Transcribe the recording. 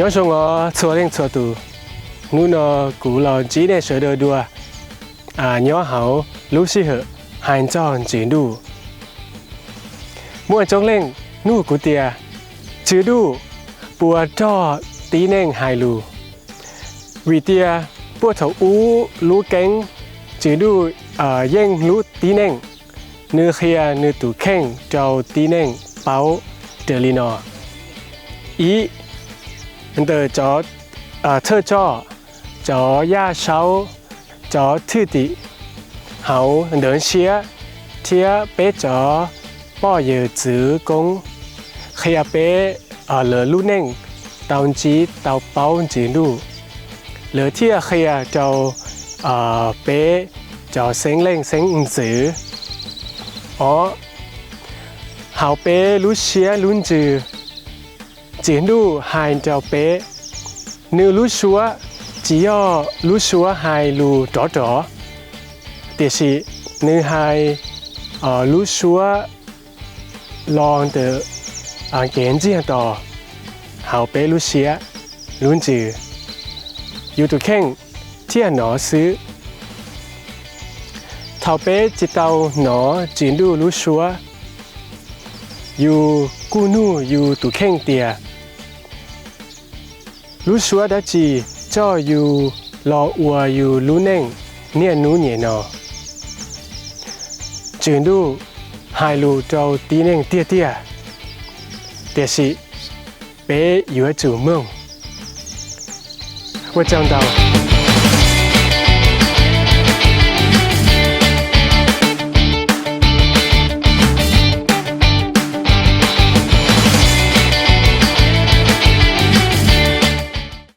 Nyob zoo os txhua leej txhua tus, hnub no kuv los ntsib nej sawv daws dua nyob hauv lub sij hawm hais txog Tswv Ntuj. Muaj coob leej nug kuv tias, Tswv Ntuj puas nrog tib neeg hais lus? Vim tias puag thaum ub lub keeb Tswv Ntuj yeej hlub tib neeg, nws qhia nws tus kheej rau tib neeg paub raws li no: ib, ntawm cov thawj coj, cov yaj saub, cov thwj tim hauv ntawv ntshiab, thiab peb cov poj yawm txwv koob qhia peb lawv lub neej tau ntsib tau paub Tswv Ntuj, lawv thiaj qhia rau peb cov xeeb leej xeeb ntxwv. Ob, hauv peb lub siab lub ntsws, Tswv Ntuj hais rau peb, nws lub suab tsis yog lub suab hais lus rov rov, tiam sis nws hais lub suab los ntawm kev ntxiag to hauv peb lub siab lub ntsws, yus tus kheej thiaj hnov xwb. Thaum peb tsis tau hnov Tswv Ntuj lub suab, yus kuj nug yus tus kheej tias, lub suab dab tsi coj yus los ua yus lub neej niaj hnub nim no? Tswv Ntuj hais lus rau tib neeg tiag tiag, tiam sis peb yuav tsum mloog. Ua tsaug ntau.